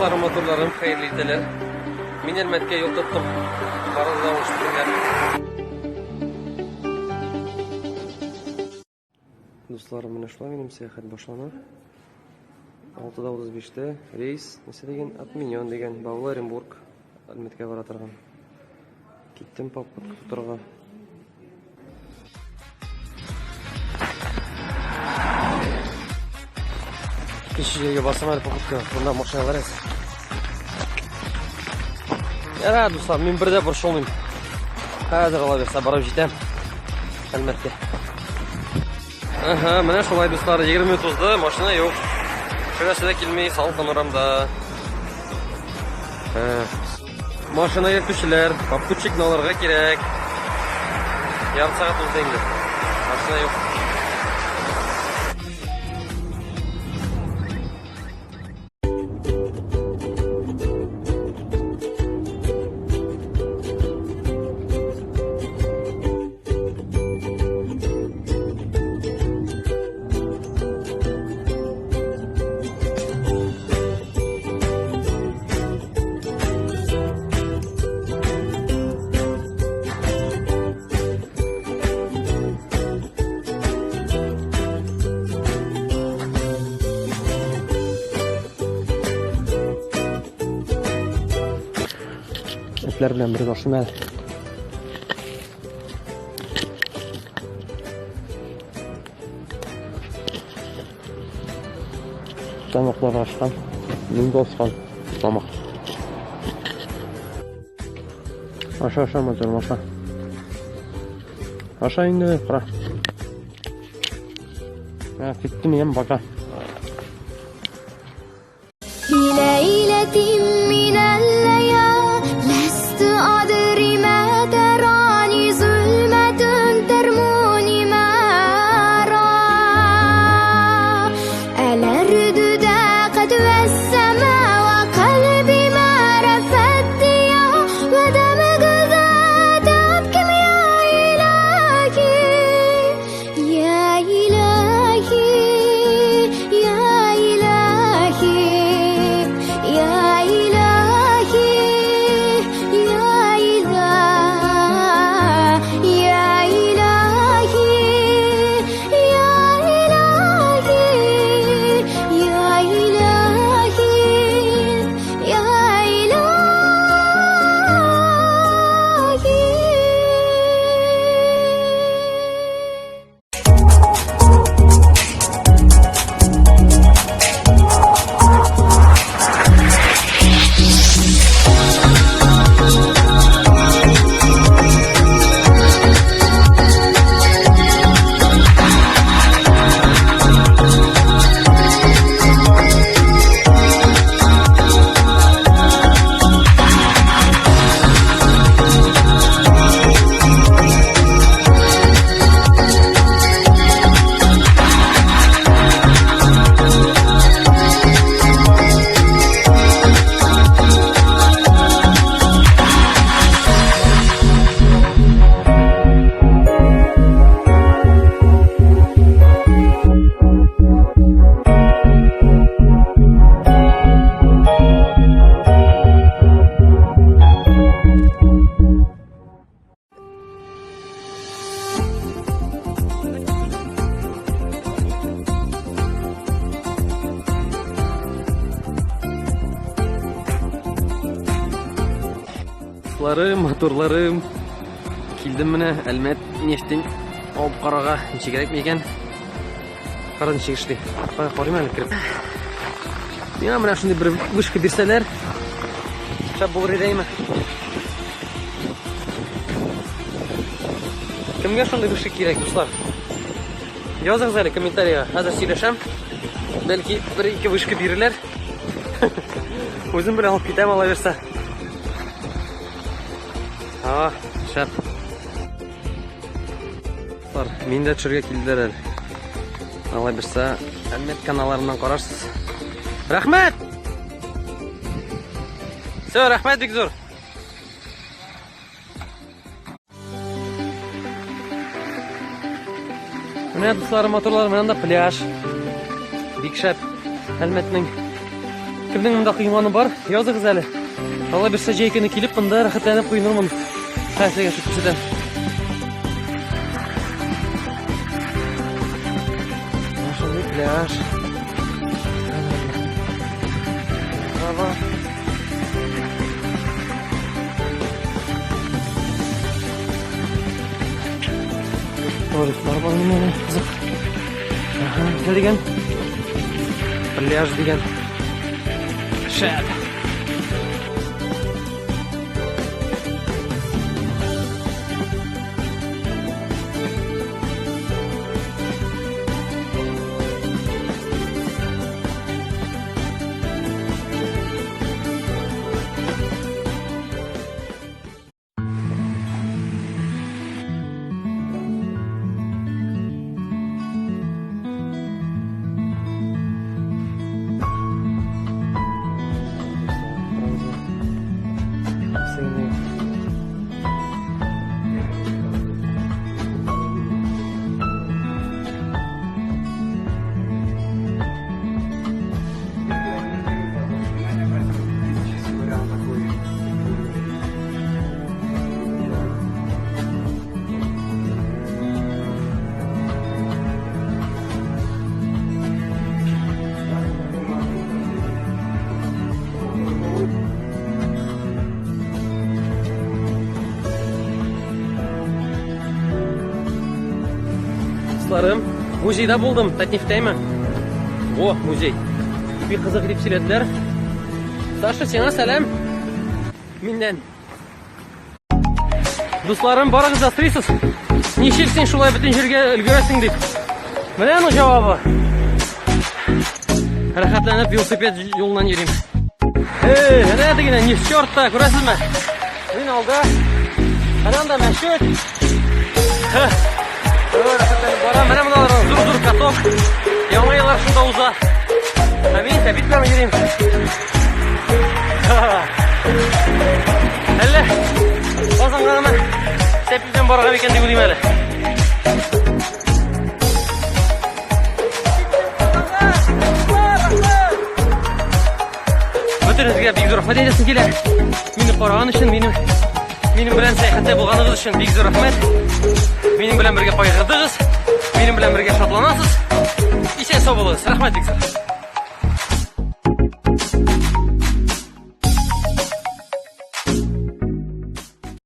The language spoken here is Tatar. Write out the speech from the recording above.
Дусларым, матурларым, хәерле иртәләр. Мин Әлмәткә юл тоттым. Барыгыз да уңыш телиләр. Дусларым, менә шулай минем сәяхәт башлана. 6:35-тә рейс, нәрсә дигән, отменен дигән, Баулы Оренбург, Әлмәткә бара торган. Киттем попутка тотарга. Икенче җиргә басам әле попутка. Монда машиналар әз. Яра, дуслар, мин бер дә борчылмыйм. Хәзер ала бирсә барып җитәм. Әлмәткә. Ага, менә шулай, дуслар, 20 минут узды, машина юк. Бернәрсә дә килми, салкын урамда. Машина йөртүчеләр, попутчикны алырга кирәк. Ярты сәгать узды инде. Машина юк. Этләр белән бергә ашыйм әле. Тамаклар ашкан. Мин дә ашкан. Тамак. Аша, аша, матурым, аша. Аша инде, кара. Ә, китте минем бака. في ليلة من الليالي لست أدري ما تراني ظلمة ترموني ما أرى الأرض ضاقت والسماء وقلبي ما رفت يا ودمك ذات أبكم يا إلهي يا إلهي يا إلهي يا إلهي يا إله يا إلهي يا إلهي يا إلهي يا إلهي. Дусларым, матурларым. Килдем менә Әлмәт нефтен алып карарга. Ничегрәк микән? Кара ничек эшли. Кара карыйм әле кереп. Миңа менә шундый бер вышка бирсәләр, шәп булыр иде әйме. Кемгә шундый вышка кирәк, дуслар? Языгыз әле комментарийга. Хәзер сөйләшәм. Бәлки бер-ике вышка бирерләр. Үзем белән алып китәм алла бирсә. А, шәп. Дуслар, мин дә төшергә килделәр әле. Алай бирсә, Әлмәт каналларыннан карарсыз. Рәхмәт! Все, рәхмәт бик зур. Менә дусларым, матурларым, менә анда пляж. Бик шәп. Әлмәтнең. Кемнең монда коенганы бар? Языгыз әле. Алла бирсә, җәй көне килеп, монда рәхәтләнеп коенырмын. Хәзер сезгә шул күрсәтәм. Шундый пляж. Браво. Туалетлар бар менә кызык. Ага, нәрсә дигән? Пляж дигән. Шәп. Дусларым, музейда булдым, Татнефтәйме? О, музей. Бик кызык дип сөйләделәр. Саша, сиңа сәлам. Миннән. Дусларым, барыгыз да сорыйсыз. Ничек син шулай бөтен җиргә өлгерәсең дип. Менә аның җавабы. Рәхәтләнеп велосипед юлыннан йөрим. Эй, әнә дигән, не черта, күрәсезме? Мин алда. Әнә анда мәчет. Рәхәтләнеп барам. Менә монда зур-зур каток. Яңа еллар шунда уза. Ә мин сәбит белән йөрим. Әллә Казанга гына сәбит белән барырга микән дип уйлыйм әле. Бөтенегезгә бик зур рәхмәт әйтәсем килә. Мине караган өчен, минем минем белән сәяхәттә булганыгыз өчен бик зур рәхмәт. Минем белән бергә кайгырдыгыз, минем белән бергә шатланасыз. Исән сау булыгыз. Рәхмәт бик зур.